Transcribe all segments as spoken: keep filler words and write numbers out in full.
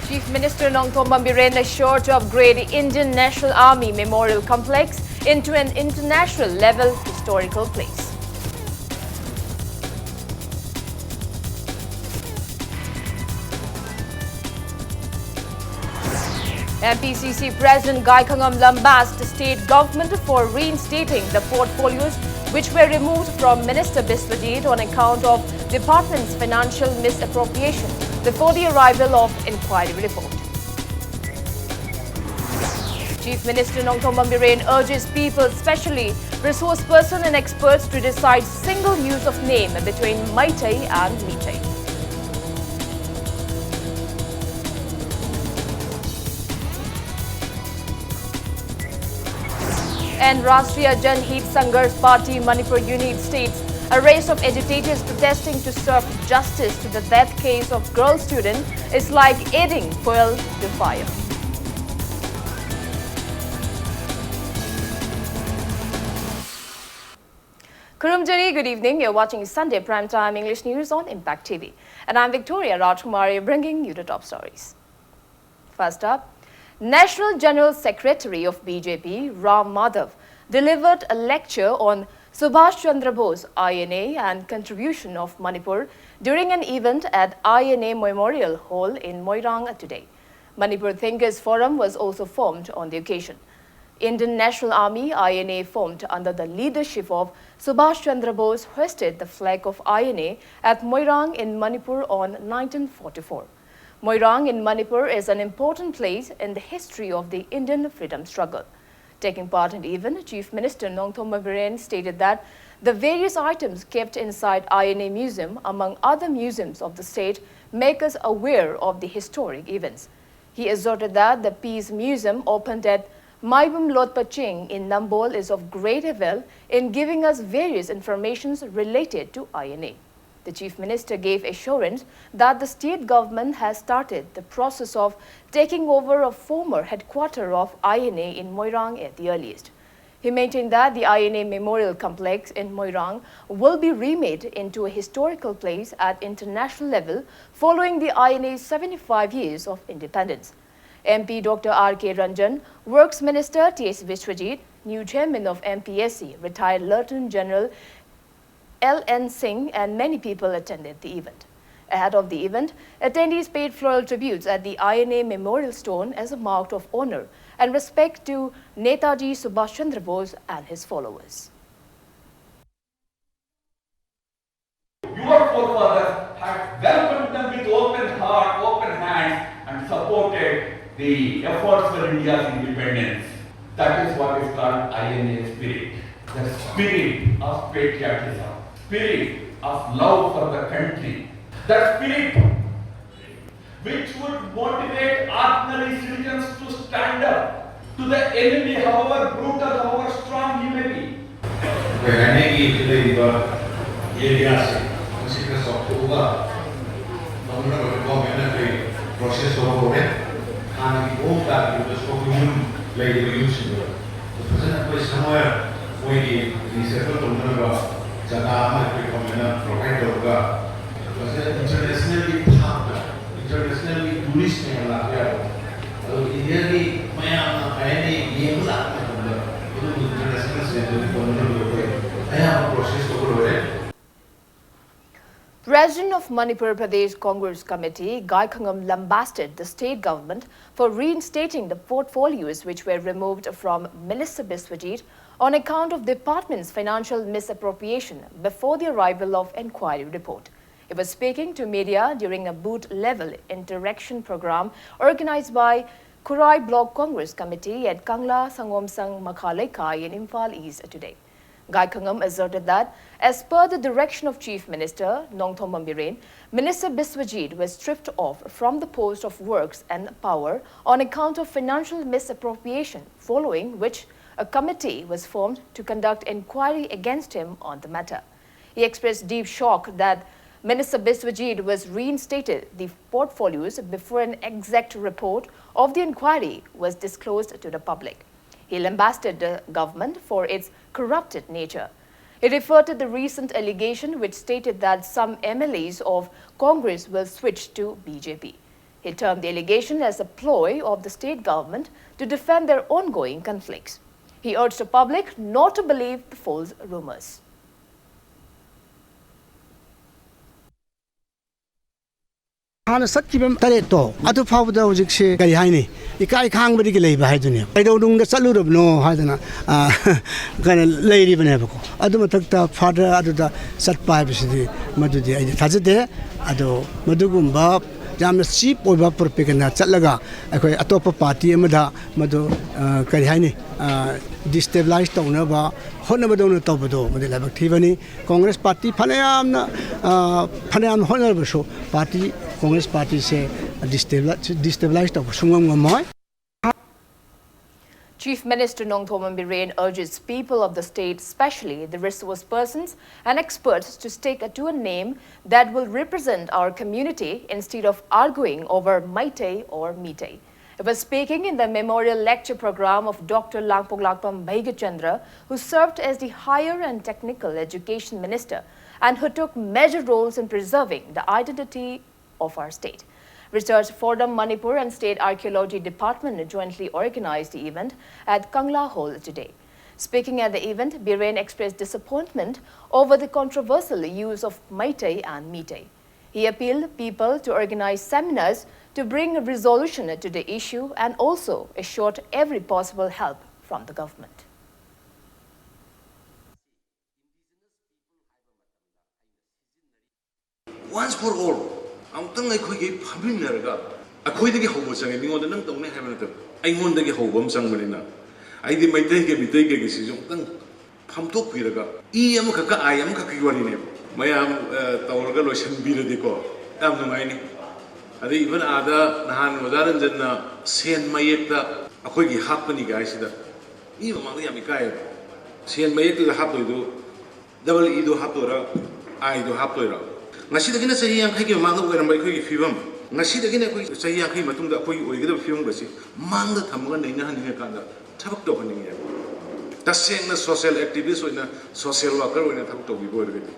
Chief Minister Nongthombam Biren assured to upgrade the Indian National Army Memorial Complex into an international level historical place. M P C C President Gaikhangam Lambas the state government for reinstating the portfolios which were removed from Minister Biswajit on account of department's financial misappropriation before the arrival of inquiry report. Chief Minister Nongthombam Biren urges people, especially resource person and experts, to decide single use of name between Meitei and Meitei. And Rashtriya Janhit Sangharsh Party Manipur Unit states arrest of agitators protesting to serve justice to the death case of girl student is like adding fuel to fire. Khurumjari, good evening. You're watching Sunday Primetime English News on Impact T V. And I'm Victoria Rajkumari, bringing you the top stories. First up, National General Secretary of B J P, Ram Madhav, delivered a lecture on Subhash Chandra Bose, I N A, and contribution of Manipur during an event at I N A Memorial Hall in Moirang today. Manipur Thinkers Forum was also formed on the occasion. Indian National Army, I N A, formed under the leadership of Subhash Chandra Bose, hoisted the flag of I N A at Moirang in Manipur on nineteen forty-four. Moirang in Manipur is an important place in the history of the Indian freedom struggle. Taking part in the event, Chief Minister Nongthombam Biren stated that the various items kept inside I N A Museum, among other museums of the state, make us aware of the historic events. He asserted that the Peace Museum opened at Maibum Lotpa Ching in Nambol is of great avail in giving us various informations related to I N A. The Chief Minister gave assurance that the state government has started the process of taking over a former headquarter of I N A in Moirang at the earliest. He maintained that the I N A Memorial Complex in Moirang will be remade into a historical place at international level following the I N A's seventy-five years of independence. M P Doctor R K Ranjan, Works Minister T S Biswajit, new chairman of M P S C, retired Lieutenant General L N Singh, and many people attended the event. Ahead of the event, attendees paid floral tributes at the I N A Memorial Stone as a mark of honor and respect to Netaji Subhash Chandra Bose and his followers. Your forefathers had welcomed them with open heart, open hands, and supported the efforts for India's independence. That is what is called I N A spirit. The spirit of patriotism, spirit of love for the country, the spirit which would motivate ordinary citizens to stand up to the enemy, however brutal, however strong he may be. ꯑꯩꯈꯣꯏ ꯍꯥꯏꯅꯤꯡꯉꯤ ꯍꯧꯖꯤꯛ ꯂꯩꯔꯤꯕ ꯑꯦꯔꯤꯌꯥꯁꯦ ꯃꯁꯤ ꯈꯔ ꯆꯥꯎꯊꯣꯛꯑꯒ ꯇꯧꯅꯅꯕ ꯒꯣꯔꯃꯦꯟꯅ ꯀꯔꯤ process ꯇꯧꯕ ꯍꯧꯔꯦ꯫ ꯍꯥꯟꯅꯒꯤ ꯃꯑꯣꯡ ꯇꯥꯗ꯭ꯔꯤꯕ ꯁꯣꯝꯒꯤ ꯌꯨꯝ ꯂꯩꯔꯤꯕ ꯌꯨꯝꯁꯤꯡꯗꯣ ꯐꯖꯅ ꯑꯩꯈꯣꯏ ꯁꯝꯋꯦꯌꯔ ꯃꯣꯏꯒꯤ ꯔꯤꯁꯦꯇꯜ ꯇꯧꯅꯅꯕ ꯖꯒꯥ ꯑꯃ ꯑꯩꯈꯣꯏ ꯒꯣꯔꯃꯦꯟꯅ ꯄ꯭ꯔꯣꯚꯥꯏꯗ ꯇꯧꯔꯒ ꯐꯖꯅ ꯏꯟꯇꯔꯅꯦꯁꯅꯦꯜꯒꯤ ꯊꯥꯛꯇ ꯏꯟꯇꯔꯅꯦꯁꯅꯦꯜꯒꯤ ꯇꯨꯔꯤꯁ ꯃꯌꯥꯝ ꯂꯥꯛꯄ ꯌꯥꯕ ꯑꯗꯨꯒ ꯏꯟꯗꯤꯌꯥꯒꯤ ꯃꯌꯥꯝꯅ ꯍꯥꯏꯅꯤ ꯌꯦꯡꯕ ꯂꯥꯛꯄ ꯃꯇꯝꯗ ꯑꯗꯨꯒꯤ ꯏꯟꯇꯔꯅꯦꯁꯅꯦꯜ ꯁꯦꯟꯇꯔꯒꯤ ꯇꯧꯅꯅꯕ ꯑꯩꯈꯣꯏ ꯑꯌꯥꯝꯕ ꯄ꯭ꯔꯣꯁꯦꯁ ꯇꯧꯕ ꯂꯣꯏꯔꯦ꯫ President of Manipur Pradesh Congress Committee, Gaikhangam, lambasted the state government for reinstating the portfolios which were removed from Minister Biswajit on account of department's financial misappropriation before the arrival of inquiry report. He was speaking to media during a booth-level interaction program organized by Khurai Block Congress Committee at Kangla Sangomsang Makha Leikai in Imphal East today. Gaikhangam asserted that, as per the direction of Chief Minister Nongthombam Biren, Minister Biswajit was stripped off from the post of works and power on account of financial misappropriation, following which a committee was formed to conduct inquiry against him on the matter. He expressed deep shock that Minister Biswajit was reinstated the portfolios before an exact report of the inquiry was disclosed to the public. He lambasted the government for its corrupted nature. He referred to the recent allegation which stated that some M L As of Congress will switch to B J P. He termed the allegation as a ploy of the state government to defend their ongoing conflicts. He urged the public not to believe the false rumors. ꯍꯥꯟꯅ ꯆꯠꯈꯤꯕ ꯇꯔꯦꯠꯇꯣ ꯑꯗꯨ ꯐꯥꯎꯕꯗ ꯍꯧꯖꯤꯛꯁꯦ ꯀꯔꯤ ꯍꯥꯏꯅꯤ, ꯏꯀꯥꯏ ꯈꯥꯡꯕꯗꯒꯤ ꯂꯩꯕ ꯍꯥꯏꯗꯨꯅꯦ꯫ ꯀꯩꯗꯧꯅꯨꯡꯗ ꯆꯠꯂꯨꯔꯕꯅꯣ ꯍꯥꯏꯗꯅ ꯀꯩꯅꯣ ꯂꯩꯔꯤꯕꯅꯦꯕꯀꯣ꯫ ꯑꯗꯨ ꯃꯊꯛꯇ ꯐꯥꯗꯔ ꯑꯗꯨꯗ ꯆꯠꯄ ꯍꯥꯏꯕꯁꯤꯗꯤ ꯃꯗꯨꯗꯤ ꯑꯩꯗꯤ ꯊꯥꯖꯗꯦ꯫ ꯑꯗꯣ ꯃꯗꯨꯒꯨꯝꯕ ꯌꯥꯝꯅ ꯆꯤꯞ ꯑꯣꯏꯕ ꯄ꯭ꯔꯣꯄꯦꯒꯦꯟꯗꯥ ꯆꯠꯂꯒ ꯑꯩꯈꯣꯏ ꯑꯇꯣꯞꯄ ꯄꯥꯔꯇꯤ ꯑꯃꯗ ꯃꯗꯨ ꯀꯔꯤ ꯍꯥꯏꯅꯤ, ꯗꯤꯁꯇꯦꯕꯤꯂꯥꯏꯁ ꯇꯧꯅꯕ ꯍꯣꯠꯅꯕꯗꯧꯅ ꯇꯧꯕꯗꯣ ꯃꯗꯨ ꯂꯥꯏꯕꯛ ꯊꯤꯕꯅꯤ꯫ ꯀꯣꯡꯒ꯭ꯔꯦꯁ ꯄꯥꯔꯇꯤ ꯐꯅꯌꯥꯝꯅ ꯐꯅꯌꯥꯝꯅ ꯍꯣꯠꯅꯔꯕꯁꯨ ꯄꯥꯔꯇꯤ, ꯀꯣꯡꯒ꯭ꯔꯦꯁ ꯄꯥꯔꯇꯤꯁꯦ ꯗꯤꯁꯇꯦꯕꯤꯂꯥꯏꯁ ꯇꯧꯕ ꯁꯨꯡꯉꯝ ꯉꯝꯃꯣꯏ꯫ Chief Minister Nongthombam Biren urges people of the state, especially the resource persons and experts, to stick to a name that will represent our community instead of arguing over Meitei or Meitei. He was speaking in the memorial lecture program of Doctor Langpoklakpam Bhaigyachandra, who served as the Higher and Technical Education Minister and who took major roles in preserving the identity of our state. Research Forum Manipur and State Archaeology Department jointly organized the event at Kangla Hall today. Speaking at the event, Biren expressed disappointment over the controversial use of Meitei and Meitei. He appealed people to organize seminars to bring a resolution to the issue and also assured every possible help from the government. Once for all ꯑꯃꯨꯛꯇꯪ ꯑꯩꯈꯣꯏꯒꯤ ꯐꯝꯃꯤꯟꯅꯔꯒ ꯑꯩꯈꯣꯏꯗꯒꯤ ꯍꯧꯕ ꯆꯪꯉꯦ꯫ ꯃꯤꯉꯣꯟꯗ ꯅꯪ ꯇꯧꯅꯤ ꯍꯥꯏꯕ ꯅꯠꯇꯕ, ꯑꯩꯉꯣꯟꯗꯒꯤ ꯍꯧꯕ ꯑꯃ ꯆꯪꯕꯅꯤꯅ ꯑꯩꯗꯤ ꯃꯩꯇꯩꯒ ꯃꯤꯇꯩꯒꯒꯤꯁꯤꯁꯨ ꯑꯃꯨꯛꯇꯪ ꯐꯝꯗꯣꯛꯄꯤꯔꯒ ꯏ ꯑꯃꯈꯛꯀ ꯑꯥꯏ ꯑꯃꯈꯛꯀꯤ ꯋꯥꯔꯤꯅꯦꯕ꯫ ꯃꯌꯥꯝ ꯇꯧꯔꯒ ꯂꯣꯏꯁꯤꯟꯕꯤꯔꯗꯤꯀꯣ ꯌꯥꯝ ꯅꯨꯡꯉꯥꯏꯅꯤ꯫ ꯑꯗꯩ even ꯑꯥꯗ ꯅꯍꯥꯟ ꯑꯣꯖꯥ ꯔꯟꯖꯟꯅ ꯁꯦꯟ ꯃꯌꯦꯛꯇ ꯑꯩꯈꯣꯏꯒꯤ ꯍꯥꯞꯄꯅꯤ ꯀꯥꯏꯁꯤꯗ ꯃꯤ ꯃꯃꯥꯡꯗ ꯌꯥꯝ ꯏꯀꯥꯏꯌꯦꯕ꯫ ꯁꯦꯟ ꯃꯌꯦꯛꯇꯨꯗ ꯍꯥꯞꯇꯣꯏꯗꯣ ꯗꯕꯜ ꯏꯗꯣ ꯍꯥꯞꯇꯣꯏꯔꯥ, ꯑꯥꯏꯗꯣ ꯍꯥꯞꯇꯣꯏꯔꯥ? ꯉꯁꯤꯗꯒꯤꯅ ꯆꯍꯤ ꯌꯥꯡꯈꯩꯒꯤ ꯃꯃꯥꯡꯗ ꯑꯣꯏꯔꯝꯕ ꯑꯩꯈꯣꯏꯒꯤ ꯐꯤꯕꯝ ꯉꯁꯤꯗꯒꯤꯅ ꯑꯩꯈꯣꯏ ꯆꯍꯤ ꯌꯥꯡꯈꯩ ꯃꯇꯨꯡꯗ ꯑꯩꯈꯣꯏꯒꯤ ꯑꯣꯏꯒꯗꯕ ꯐꯤꯕꯝꯒꯁꯤ ꯃꯥꯡꯗ ꯊꯝꯃꯒ ꯅꯩꯅꯍꯟꯅꯤꯡꯉꯀꯥꯟꯗ ꯊꯕꯛ ꯇꯧꯍꯟꯅꯤꯡꯉꯦꯕ꯫ ꯇꯁꯦꯡꯅ social activist ꯑꯣꯏꯅ, social worker ꯑꯣꯏꯅ ꯊꯕꯛ ꯇꯧꯕꯤꯕ ꯑꯣꯏꯔꯒꯗꯤ꯫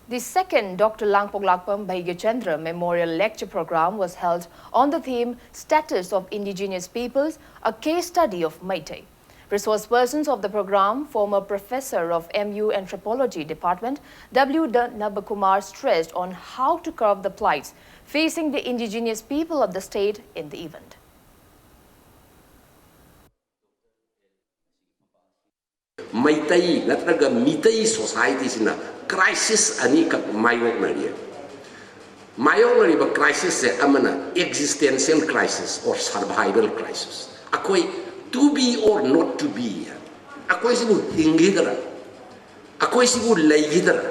The second Doctor Langpoklakpam Bhaigya Chandra Memorial Lecture Program was held on the theme Status of Indigenous Peoples, a Case Study of Meitei. Resource persons of the program, former professor of M U Anthropology Department W Nabakumar, stressed on how to curb the plights facing the indigenous people of the state in the event. Meitei ꯅꯠꯇ꯭ꯔꯒ Meitei societyꯁꯤꯅ crisis ꯑꯅꯤꯈꯛ ꯃꯥꯌꯣꯛꯅꯔꯤ꯫ ꯃꯥꯌꯣꯛꯅꯔꯤꯕ crisisꯁꯦ ꯑꯃꯅ existential crisis or survival crisis꯫ ꯑꯩꯈꯣꯏ to be or not to be, ꯑꯩꯈꯣꯏꯁꯤꯕꯨ ꯍꯤꯡꯈꯤꯗ꯭ꯔꯥ, ꯑꯩꯈꯣꯏꯁꯤꯕꯨ ꯂꯩꯈꯤꯗ꯭ꯔꯥ,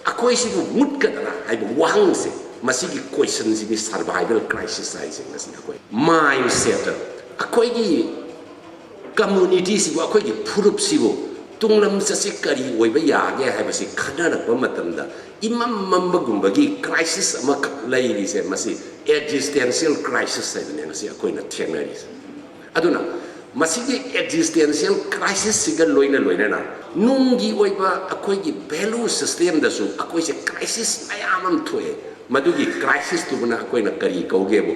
ꯑꯩꯈꯣꯏꯁꯤꯕꯨ ꯃꯨꯠꯀꯗ꯭ꯔꯥ ꯍꯥꯏꯕ ꯋꯥꯍꯪꯁꯦ, ꯃꯁꯤꯒꯤ questionꯁꯤꯅꯤ survival crisis ꯍꯥꯏꯁꯦ꯫ ꯉꯁꯤ ꯑꯩꯈꯣꯏ mindset, ꯑꯩꯈꯣꯏꯒꯤ communityꯁꯤꯕꯨ, ꯑꯩꯈꯣꯏꯒꯤ ꯐꯨꯔꯨꯞꯁꯤꯕꯨ ꯇꯨꯡꯂꯝꯆꯠꯁꯤ ꯀꯔꯤ ꯑꯣꯏꯕ ꯌꯥꯒꯦ ꯍꯥꯏꯕꯁꯤ ꯈꯟꯅꯔꯛꯄ ꯃꯇꯝꯗ ꯏꯃꯝ ꯃꯝꯕꯒꯨꯝꯕꯒꯤ crisis ꯑꯃꯈꯛ ꯂꯩꯔꯤꯁꯦ, ꯃꯁꯤ existential crisis ꯍꯥꯏꯕꯅꯦ ꯉꯁꯤ ꯑꯩꯈꯣꯏꯅ ꯊꯦꯡꯅꯔꯤꯁꯦ꯫ ꯑꯗꯨꯅ ꯃꯁꯤꯒꯤ existential crisisꯁꯤꯒ ꯂꯣꯏꯅ ꯂꯣꯏꯅꯅ ꯅꯨꯡꯒꯤ ꯑꯣꯏꯕ ꯑꯩꯈꯣꯏꯒꯤ value systemꯗꯁꯨ ꯑꯩꯈꯣꯏꯁꯦ crisis ꯃꯌꯥꯝ ꯑꯃ ꯊꯣꯛꯑꯦ꯫ ꯃꯗꯨꯒꯤ crisisꯇꯨꯕꯨꯅ ꯑꯩꯈꯣꯏꯅ ꯀꯔꯤ ꯀꯧꯒꯦꯕꯨ,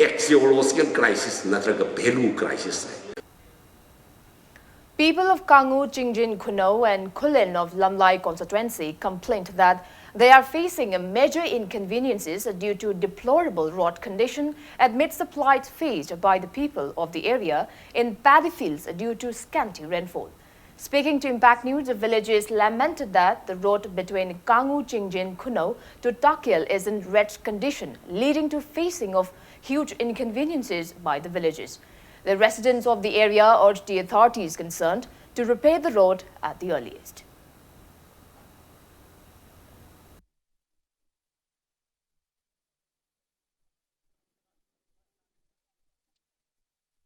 axiological crisis ꯅꯠꯇ꯭ꯔꯒ value crisis high. People of Kangu Chingjin Khunou and Khullen of Lamlai constituency complained that they are facing a major inconveniences due to deplorable road condition amidst the plight faced by the people of the area in paddy fields due to scanty rainfall. Speaking to Impact News, the villagers lamented that the road between Kangu Chingjin Khunou to Takyal is in wretched condition, leading to facing of huge inconveniences by the villagers. The residents of the area urged the authorities concerned to repair the road at the earliest.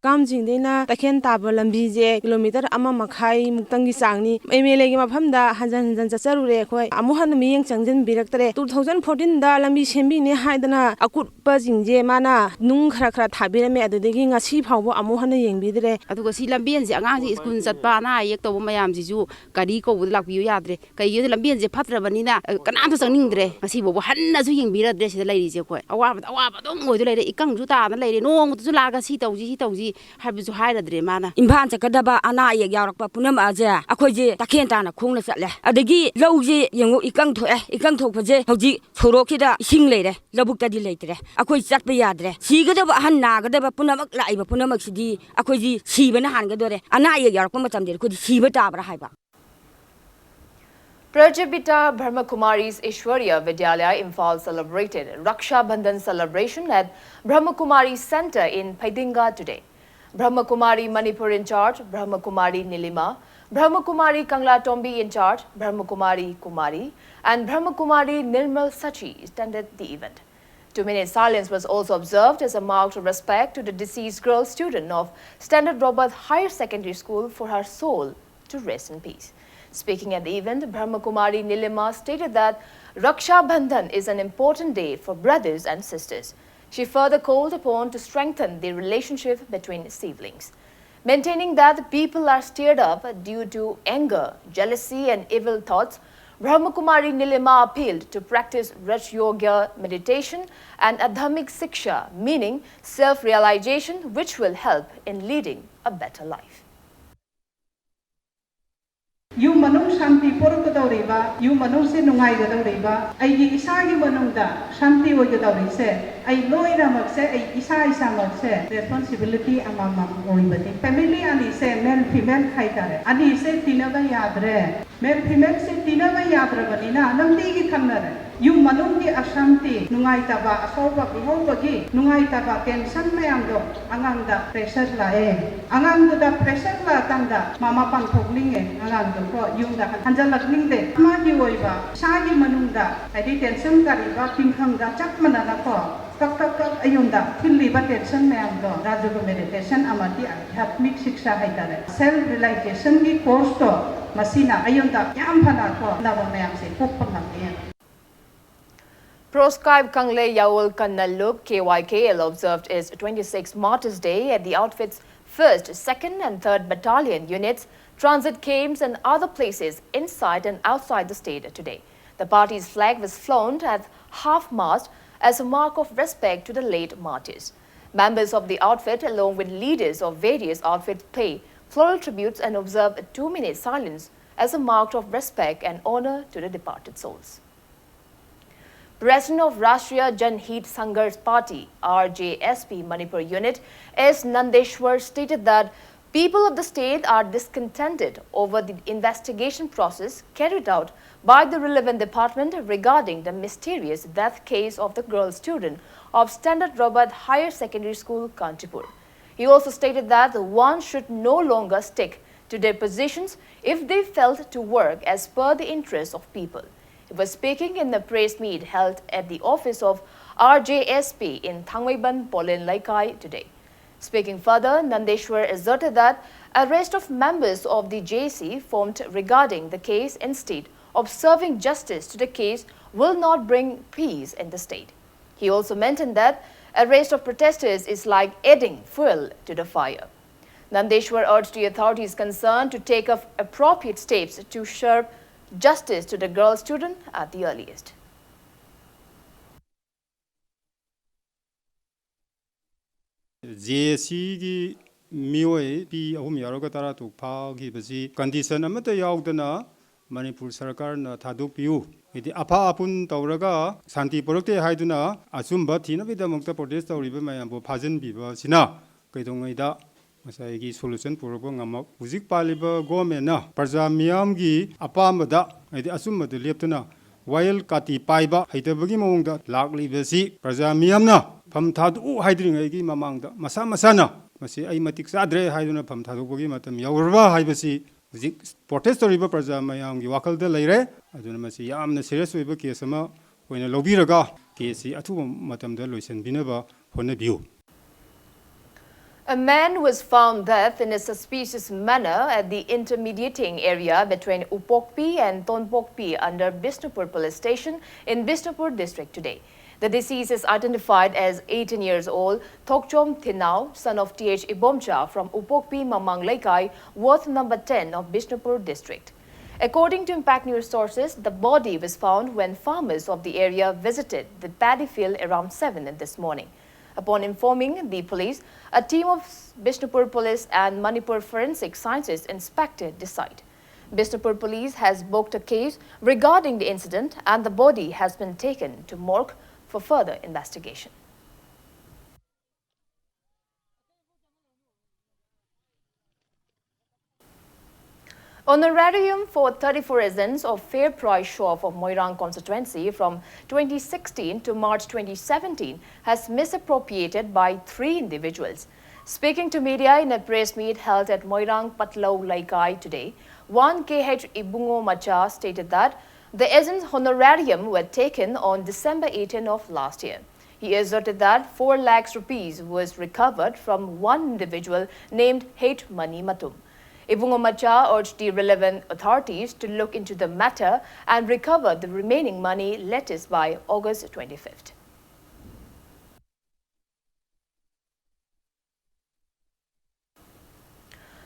ꯀꯥꯝꯖꯤꯡꯗꯩꯅ ꯇꯈꯦꯟ ꯇꯥꯕ ꯂꯝꯕꯤꯁꯦ kilometre ꯑꯃ ꯃꯈꯥꯏ ꯃꯨꯛꯇꯪꯒꯤ ꯆꯥꯡꯅꯤ꯫ M L ꯑꯦꯒꯤ ꯃꯐꯝꯗ ꯍꯟꯖꯟ ꯍꯟꯖꯟ ꯆꯠꯆꯔꯨꯔꯦ ꯑꯩꯈꯣꯏ꯫ ꯑꯃꯨꯛ ꯍꯟꯅ ꯃꯤꯠꯌꯦꯡ ꯆꯪꯁꯤꯟꯕꯤꯔꯛꯇ꯭ꯔꯦ꯫ ꯇꯨ ꯊꯥꯎꯖꯟ ꯐꯣꯔꯇꯤꯟꯗ ꯂꯝꯕꯤ ꯁꯦꯝꯕꯤꯅꯦ ꯍꯥꯏꯗꯅ ꯑꯀꯨꯠꯄꯁꯤꯡꯁꯦ ꯃꯥꯅ ꯅꯨꯡ ꯈꯔ ꯈꯔ ꯊꯥꯕꯤꯔꯝꯃꯦ, ꯑꯗꯨꯗꯒꯤ ꯉꯁꯤ ꯐꯥꯎꯕ ꯑꯃꯨꯛ ꯍꯟꯅ ꯌꯦꯡꯕꯤꯗ꯭ꯔꯦ꯫ ꯑꯗꯨꯒ ꯁꯤ ꯂꯝꯕꯦꯟꯁꯦ ꯑꯉꯥꯡꯁꯤꯡ ꯁ꯭ꯀꯨꯜ ꯆꯠꯄ, ꯑꯅꯥ ꯑꯌꯦꯛ ꯇꯧꯕ ꯃꯌꯥꯝꯁꯤꯁꯨ ꯒꯥꯔꯤ ꯀꯧꯕꯗ ꯂꯥꯛꯄꯤꯌꯨ ꯌꯥꯗ꯭ꯔꯦ꯫ ꯀꯩꯒꯤꯅꯣꯗ ꯂꯝꯕꯦꯟꯁꯦ ꯐꯠꯇ꯭ꯔꯕꯅꯤꯅ, ꯑ, ꯀꯅꯥꯝꯇ ꯆꯪꯅꯤꯡꯗ꯭ꯔꯦ꯫ ꯉꯁꯤꯐꯥꯎꯕ ꯍꯟꯅꯁꯨ ꯌꯦꯡꯕꯤꯔꯗ꯭ꯔꯦ ꯁꯤꯗ ꯂꯩꯔꯤꯁꯦ ꯑꯩꯈꯣꯏ꯫ ꯑꯋꯥꯕꯗ ꯑꯋꯥꯕ ꯑꯗꯨꯝ ꯑꯣꯏꯗ ꯂꯩꯔꯦ꯫ ꯏꯀꯪꯁꯨ ꯇꯥꯗꯅ ꯂꯩꯔꯦ꯫ ꯅꯣꯡꯃꯇꯁꯨ ꯂꯥꯛꯑꯒ ꯁꯤ ꯇꯧꯁꯤ, ꯁꯤ ꯇꯧꯁꯤ ꯍꯥꯏꯕꯁꯨ ꯍꯥꯏꯔꯗ꯭ꯔꯦ ꯃꯥꯅ꯫ ꯏꯝꯐꯥꯜ ꯆꯠꯀꯗꯕ ꯑꯅꯥ ꯑꯌꯦꯛ ꯌꯥꯎꯔꯛꯄ ꯄꯨꯝꯅꯃꯛ ꯑꯁꯦ ꯑꯩꯈꯣꯏꯁꯦ ꯇꯈꯦꯟ ꯇꯥꯅ ꯈꯣꯡꯅ ꯆꯠꯂꯦ꯫ ꯑꯗꯒꯤ ꯂꯧꯁꯦ ꯌꯦꯡꯉꯨ, ꯏꯀꯪ ꯊꯣꯛꯑꯦ꯫ ꯏꯀꯪ ꯊꯣꯛꯄꯁꯦ ꯍꯧꯖꯤꯛ ꯁꯣꯔꯣꯛꯁꯤꯗ ꯏꯁꯤꯡ ꯂꯩꯔꯦ, ꯂꯧꯕꯨꯛꯇꯗꯤ ꯂꯩꯇ꯭ꯔꯦ꯫ ꯑꯩꯈꯣꯏ ꯆꯠꯄ ꯌꯥꯗ꯭ꯔꯦ꯫ ꯁꯤꯒꯗꯕ ꯑꯍꯟ ꯅꯥꯒꯗꯕ ꯄꯨꯝꯅꯃꯛ ꯂꯥꯛꯏꯕ ꯄꯨꯝꯅꯃꯛꯁꯤꯗꯤ ꯑꯩꯈꯣꯏꯗꯤ ꯁꯤꯕꯅ ꯍꯥꯟꯒꯗꯣꯔꯦ꯫ ꯑꯅꯥ ꯑꯌꯦꯛ ꯌꯥꯎꯔꯛꯄ ꯃꯇꯝꯗꯗꯤ ꯑꯩꯈꯣꯏꯗꯤ ꯁꯤꯕ ꯇꯥꯕ꯭ꯔꯥ ꯍꯥꯏꯕ꯫ Prajapita Brahmakumari's Ishwariya Vidyalaya Imphal celebrated Raksha Bandhan celebration at Brahmakumari Center in Pheidinga today. Brahmakumari Manipur in charge, Brahmakumari Nilima, Brahmakumari Kangla Tombi in charge, Brahmakumari Kumari, and Brahmakumari Nirmal Sachi attended the event. Two minutes silence was also observed as a mark of respect to the deceased girl student of Standard Robert Higher Secondary School for her soul to rest in peace. Speaking at the event, Brahmakumari Nilima stated that Raksha Bandhan is an important day for brothers and sisters. She further called upon to strengthen the relationship between siblings. Maintaining that the people are stirred up due to anger, jealousy, and evil thoughts, Brahmakumari Nilima appealed to practice Raj Yogya meditation and Adhyatmik Siksha, meaning self-realization, which will help in leading a better life. ꯌꯨꯝ ꯃꯅꯨꯡ ꯁꯥꯟꯇꯤ ꯄꯣꯔꯛꯀꯗꯧꯔꯤꯕ, ꯌꯨꯝ ꯃꯅꯨꯡꯁꯦ ꯅꯨꯡꯉꯥꯏꯒꯗꯧꯔꯤꯕ, ꯑꯩꯒꯤ ꯏꯁꯥꯒꯤ ꯃꯅꯨꯡꯗ ꯁꯥꯟꯇꯤ ꯑꯣꯏꯒꯗꯧꯔꯤꯁꯦ, ꯑꯩ ꯂꯣꯏꯅꯃꯛꯁꯦ, ꯑꯩ ꯏꯁꯥ ꯏꯁꯥꯃꯛꯁꯦ responsibility ꯑꯃꯃꯝ ꯑꯣꯏꯕꯅꯤ꯫ Family ꯑꯅꯤꯁꯦ, male female ꯍꯥꯏꯇꯥꯔꯦ, ꯑꯅꯤꯁꯦ ꯇꯤꯟꯅꯕ ꯌꯥꯗ꯭ꯔꯦ꯫ Male femaleꯁꯦ ꯇꯤꯟꯅꯕ ꯌꯥꯗ꯭ꯔꯕꯅꯤꯅ ꯂꯝꯕꯤꯒꯤ ꯊꯪꯅꯔꯦ꯫ ꯌꯨꯝ ꯃꯅꯨꯡꯒꯤ ꯑꯁꯥꯟꯇꯤ, ꯅꯨꯡꯉꯥꯏꯇꯕ, ꯑꯁꯧꯕ ꯄꯤꯍꯧꯕꯒꯤ ꯅꯨꯡꯉꯥꯏꯇꯕ, ꯇꯦꯟꯁꯟ ꯃꯌꯥꯝꯗꯣ ꯑꯉꯥꯡꯗ ꯄ꯭ꯔꯦꯁꯔ ꯂꯥꯛꯑꯦ꯫ ꯑꯉꯥꯡꯗꯨꯗ ꯄ꯭ꯔꯦꯁꯔ ꯂꯥꯛꯑꯀꯥꯟꯗ ꯃꯃꯥ ꯄꯥꯟꯊꯣꯛꯅꯤꯡꯉꯦ꯫ ꯑꯉꯥꯡꯗꯨꯀꯣ ꯌꯨꯝꯗ ꯍꯟꯖꯜꯂꯛꯅꯤꯡꯗꯦ꯫ ꯃꯥꯒꯤ ꯑꯣꯏꯕ ꯏꯁꯥꯒꯤ ꯃꯅꯨꯡꯗ, ꯍꯥꯏꯗꯤ ꯇꯦꯟꯁꯟ ꯀꯔꯤꯕ ꯇꯤꯡꯈꯪꯗ ꯆꯞ ꯃꯥꯟꯅꯅꯀꯣ ꯀꯛ ꯀꯛ ꯀꯛ ꯑꯩꯉꯣꯟꯗ ꯊꯤꯜꯂꯤꯕ ꯇꯦꯟꯁꯟ ꯃꯌꯥꯝꯗꯣ ꯔꯥꯖꯒꯨꯔꯨ ꯃꯦꯗꯤꯇꯦꯁꯟ ꯑꯃꯗꯤ ꯑꯙ꯭ꯌꯥꯠꯃꯤꯛ ꯁꯤꯛꯁꯥ ꯍꯥꯏꯇꯥꯔꯦ, ꯁꯦꯜꯐ ꯔꯤꯌꯦꯂꯥꯏꯖꯦꯁꯟꯒꯤ ꯀꯣꯔꯁꯇꯣ, ꯃꯁꯤꯅ ꯑꯩꯉꯣꯟꯗ ꯌꯥꯝ ꯐꯅ ꯀꯣ ꯑꯅꯥꯕ ꯃꯌꯥꯝꯁꯦ ꯀꯣꯛꯄ ꯉꯝꯃꯦ꯫ Proscribed Kangle Yaul Kanna Lup, K Y K L, observed its twenty-sixth Martyrs' Day at the outfit's first, second and third Battalion units, transit camps and other places inside and outside the state today. The party's flag was flown at half-mast as a mark of respect to the late martyrs. Members of the outfit, along with leaders of various outfits, pay floral tributes and observe a two-minute silence as a mark of respect and honor to the departed souls. President of Rashtriya Janhit Sangharsh Party, R J S P, Manipur unit, S Nandeshwar, stated that people of the state are discontented over the investigation process carried out by the relevant department regarding the mysterious death case of the girl student of Standard Robert Higher Secondary School, Kanchipur. He also stated that one should no longer stick to their positions if they failed to work as per the interests of people. He was speaking in a press meet held at the office of R J S P in Thangmeiban Polen Laikai today. Speaking further, Nandeshwar asserted that arrest of members of the J C formed regarding the case instead of serving justice to the case will not bring peace in the state. He also maintained that arrest of protesters is like adding fuel to the fire. Nandeshwar urged the authorities concerned to take up appropriate steps to serve justice to the girl student at the earliest. J A ꯁꯤꯒꯤ ꯃꯤꯑꯣꯏ ꯅꯨꯄꯤ ꯑꯍꯨꯝ ꯌꯥꯎꯔꯒ ꯇꯔꯥ ꯇꯔꯨꯛ ꯐꯥꯈꯤꯕꯁꯤ condition ꯑꯃꯠꯇ ꯌꯥꯎꯗꯅ ꯃꯅꯤꯄꯨꯔ ꯁꯔꯀꯥꯔꯅ ꯊꯥꯗꯣꯛꯄꯤꯌꯨ꯫ ꯍꯥꯏꯗꯤ ꯑꯐ ꯑꯄꯨꯟ ꯇꯧꯔꯒ ꯁꯥꯟꯇꯤ ꯄꯨꯔꯛꯇꯦ ꯍꯥꯏꯗꯨꯅ ꯑꯆꯨꯝꯕ ꯊꯤꯅꯕꯒꯤꯗꯃꯛꯇ ꯄ꯭ꯔꯣꯇꯦꯁ ꯇꯧꯔꯤꯕ ꯃꯌꯥꯝꯕꯨ ꯐꯥꯖꯤꯟꯕꯤꯕ ꯑꯁꯤꯅ ꯀꯩꯗꯧꯉꯩꯗ ꯉꯁꯥꯏꯒꯤ ꯁꯣꯂꯨꯁꯟ ꯄꯨꯔꯛꯄ ꯉꯝꯃꯛ ꯍꯧꯖꯤꯛ ꯄꯥꯜꯂꯤꯕ ꯒꯣꯔꯃꯦꯟꯅ ꯄ꯭ꯔꯖꯥ ꯃꯤꯌꯥꯝꯒꯤ ꯑꯄꯥꯝꯕꯗ ꯍꯥꯏꯗꯤ ꯑꯆꯨꯝꯕꯗ ꯂꯦꯞꯇꯨꯅ ꯋꯥꯌꯦꯜ ꯀꯥꯇꯤ ꯄꯥꯏꯕ ꯍꯩꯇꯕꯒꯤ ꯃꯑꯣꯡꯗ ꯂꯥꯛꯂꯤꯕꯁꯤ ꯄ꯭ꯔꯖꯥ ꯃꯤꯌꯥꯝꯅ ꯐꯝ ꯊꯥꯗꯣꯛꯎ ꯍꯥꯏꯗ꯭ꯔꯤꯉꯩꯒꯤ ꯃꯃꯥꯡꯗ ꯃꯁꯥ ꯃꯁꯥꯅ ꯃꯁꯤ ꯑꯩ ꯃꯇꯤꯛ ꯆꯥꯗ꯭ꯔꯦ ꯍꯥꯏꯗꯨꯅ ꯐꯝ ꯊꯥꯗꯣꯛꯄꯒꯤ ꯃꯇꯝ ꯌꯧꯔꯕ꯭ꯔꯥ ꯍꯥꯏꯕꯁꯤ ꯍꯧꯖꯤꯛ ꯄ꯭ꯔꯣꯇꯦꯁ ꯇꯧꯔꯤꯕ ꯄ꯭ꯔꯖꯥ ꯃꯌꯥꯝꯒꯤ ꯋꯥꯈꯜꯗ ꯂꯩꯔꯦ꯫ ꯑꯗꯨꯅ ꯃꯁꯤ ꯌꯥꯝꯅ ꯁꯤꯔꯤꯌꯁ ꯑꯣꯏꯕ ꯀꯦꯁ ꯑꯃ ꯑꯣꯏꯅ ꯂꯧꯕꯤꯔꯒ ꯀꯦꯁꯁꯤ ꯑꯊꯨꯕ ꯃꯇꯝꯗ ꯂꯣꯏꯁꯤꯟꯕꯤꯅꯕ ꯍꯣꯠꯅꯕꯤꯌꯨ꯫ A man was found dead in a suspicious manner at the intermediating area between Upokpi and Tonpokpi under Bishnupur Police Station in Bishnupur district today. The deceased is identified as eighteen years old Thokchom Thinao, son of T H Ibomcha from Upokpi Mamang Leikai, ward number ten of Bishnupur district. According to Impact News sources, the body was found when farmers of the area visited the paddy field around seven this morning. Upon informing the police, a team of Bishnupur Police and Manipur Forensic Sciences inspected the site. Bishnupur Police has booked a case regarding the incident and the body has been taken to morgue for further investigation. Honorarium for thirty-four agents of Fair Price Shop of Moirang constituency from twenty sixteen to March twenty seventeen has misappropriated by three individuals. Speaking to media in a press meet held at Moirang Patlou Leikai today, one K H Ibungo Macha stated that the agents' honorarium were taken on December eighteen of last year. He asserted that four lakhs rupees was recovered from one individual named Hate Money Matum. Ibungo Macha urged the relevant authorities to look into the matter and recover the remaining money latest by August twenty-fifth.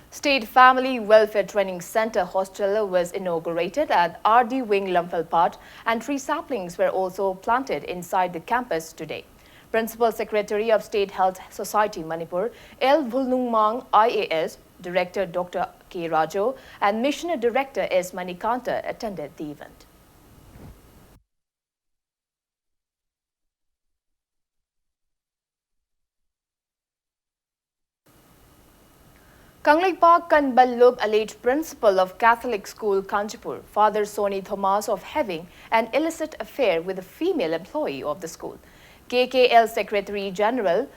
State Family Welfare Training Center Hostel was inaugurated at R D Wing Lamphel and tree saplings were also planted inside the campus today. Principal Secretary of State Health Society Manipur, L Vulnungmang I A S, Director Doctor K Rajo, and Missionary Director S Manikanta attended the event. Kangleipak Kanbal Lup alleged principal of Catholic school Kanchipur, Father Sony Thomas, of having an illicit affair with a female employee of the school. K K L Secretary General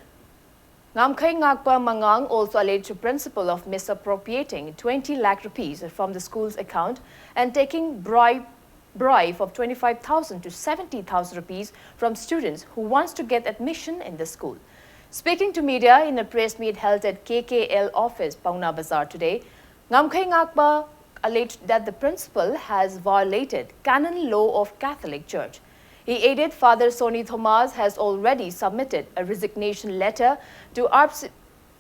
Ngamkhei Ngakpa Mangang also alleged principal of misappropriating twenty lakh rupees from the school's account and taking bribe, bribe of twenty-five thousand to seventy thousand rupees from students who wants to get admission in the school. Speaking to media in a press meet held at K K L office, Paona Bazar today, Ngamkhei Ngakpa alleged that the principal has violated canon law of Catholic Church. He added Father Sony Thomas has already submitted a resignation letter to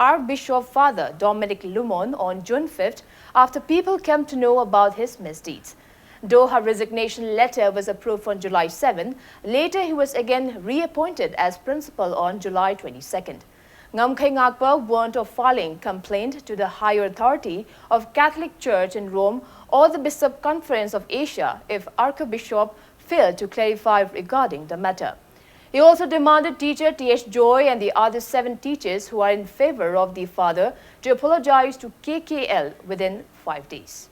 Archbishop Father Dominic Lumon on June fifth after people came to know about his misdeeds. Though her resignation letter was approved on July seventh, later he was again reappointed as principal on July twenty-second. Ngamkhei Ngakpa warned of filing complaint to the higher authority of Catholic Church in Rome or the Bishop Conference of Asia if Archbishop failed to clarify regarding the matter. He also demanded teacher T H Joy and the other seven teachers who are in favor of the father to apologize to K K L within five days.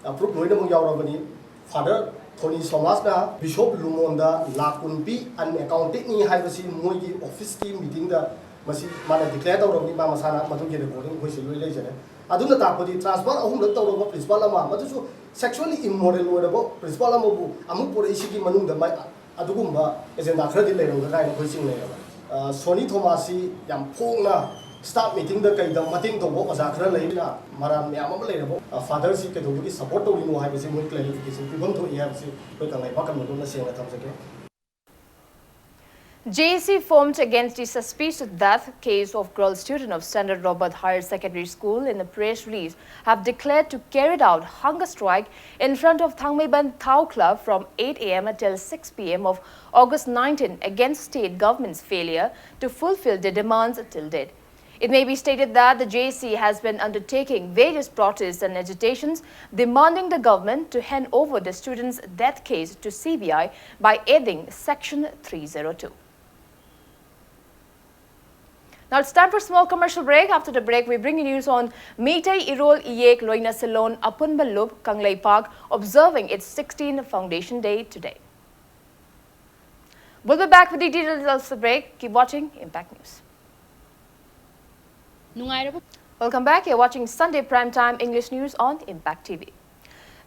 Approve ꯂꯣꯏꯅꯃꯛ ꯌꯥꯎꯔꯕꯅꯤ꯫ Father ꯊꯣꯅꯤ ꯊꯣꯃꯥꯁꯅ bishop ꯂꯨꯃꯣꯟꯗ ꯂꯥꯛ ꯀꯨꯟ ꯄꯤ, ꯑꯟꯑꯦꯀꯥꯎꯟꯇꯦꯗꯅꯤ ꯍꯥꯏꯕꯁꯤ ꯃꯣꯏꯒꯤ ꯑꯣꯐꯤꯁꯀꯤ ꯃꯤꯇꯤꯡꯗ ꯃꯁꯤ ꯃꯥꯅ declare ꯇꯧꯔꯕꯅꯤ꯫ ꯃꯥ ꯃꯁꯥꯅ ꯃꯗꯨꯒꯤ ꯔꯦꯀꯣꯔꯗꯤꯡ ꯑꯩꯈꯣꯏꯁꯤ ꯂꯣꯏ ꯂꯩꯖꯔꯦ꯫ ꯑꯗꯨꯅ ꯇꯥꯛꯄꯗꯤ ꯇ꯭ꯔꯥꯟꯁꯐꯔ ꯑꯍꯨꯝꯂꯛ ꯇꯧꯔꯕ ꯄ꯭ꯔꯤꯟꯁꯤꯄꯥꯜ ꯑꯃ, ꯃꯗꯨꯁꯨ ꯁꯦꯛꯁꯨꯋꯦꯜꯂꯤ ꯏꯝꯃꯣꯔꯦꯜ ꯑꯣꯏꯔꯕ ꯄ꯭ꯔꯤꯟꯁꯤꯄꯥꯜ ꯑꯃꯕꯨ ꯑꯃꯨꯛ ꯄꯨꯔꯛꯏꯁꯤꯒꯤ ꯃꯅꯨꯡꯗ ꯃꯥꯏ ꯑꯗꯨꯒꯨꯝꯕ ꯑꯦꯖꯦꯟꯗꯥ ꯈꯔꯗꯤ ꯂꯩꯔꯝꯒꯗ꯭ꯔꯥ ꯍꯥꯏꯅ ꯑꯩꯈꯣꯏ ꯆꯤꯡꯅꯩꯌꯦꯕ꯫ ꯑ, ꯁꯣꯅꯤ ꯊꯣꯃꯥꯁꯁꯤ ꯌꯥꯝ ꯐꯣꯡꯅ ꯁ꯭ꯇꯥꯐ ꯃꯤꯇꯤꯡꯗ ꯀꯩꯗ ꯃꯇꯦꯡ ꯇꯧꯕ ꯑꯣꯖꯥ ꯈꯔ ꯂꯩꯕꯅ ꯃꯔꯥꯜ ꯃꯌꯥꯝ ꯑꯃ ꯂꯩꯔꯕ, ꯑ, ꯐꯥꯗꯔꯁꯤ ꯀꯩꯗꯧꯕꯒꯤ ꯁꯄꯣꯔꯠ ꯇꯧꯔꯤꯅꯣ ꯍꯥꯏꯕꯁꯤ ꯃꯣꯏ ꯀ꯭ꯂꯦꯔꯤꯐꯤꯀꯦꯁꯟ ꯄꯤꯐꯝ ꯊꯣꯛꯏ ꯍꯥꯏꯕꯁꯤ ꯑꯩꯈꯣꯏ ꯀꯪꯂꯩꯄꯥꯛ ꯀꯟꯕꯗꯣꯝꯅ ꯁꯦꯡꯅ ꯊꯝꯖꯒꯦ꯫ J A C formed against the suspicious death case of girl student of Standard Robert Higher Secondary School in a press release have declared to carry out hunger strike in front of Thangmeiban Thao Club from eight A M until six P M of August nineteenth against state government's failure to fulfill their demands till date. It may be stated that the J A C has been undertaking various protests and agitations demanding the government to hand over the student's death case to C B I by adding Section three zero two. Now it's time for a small commercial break. After the break, we bring you news on Meitei Irol Iyek Loina Silon Apunba Lup Kangleipak observing its sixteenth Foundation Day today. We'll be back with the details of the break. Keep watching Impact News. ꯅꯨꯡꯉꯥꯏꯔꯕ Welcome back. You're watching Sunday Prime Time English News on Impact T V.